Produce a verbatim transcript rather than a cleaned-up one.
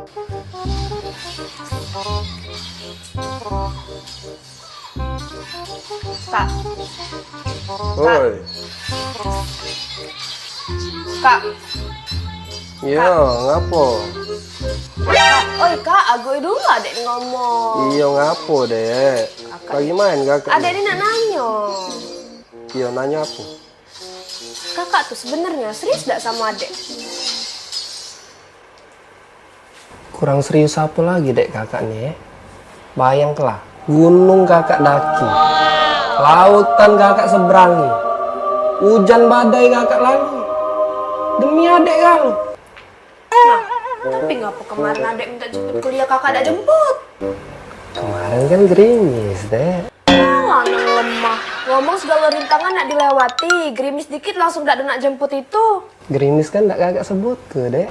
Kak. Oi. Kak. Yo, ngapo? Kak, oi, Kak, agoi dulu adek ni ngomong. Iyo, ngapo, Dek? Kakak. Lagi main, Kakak? Adek ni nak nanyo. Iyo, nanyo apo? Kakak tu sebenernyo serius dak samo adek? Kurang serius apo lagi, Dek, kakak ni, eh? Bayangkelah, gunung kakak daki, lautan kakak seberangi, ujan badai kakak lalui. Demi adek kalu. Nah, tapi ngapo kemarin adek minta jemput kuliah kakak dak jemput? Kemarin kan gerimis, Dek. Alah, nang lemah. Ngomong segalo rintangan nak dilewati, gerimis dikit langsung dak nak jemput itu. Gerimis kan dak kakak sebut ke, Dek?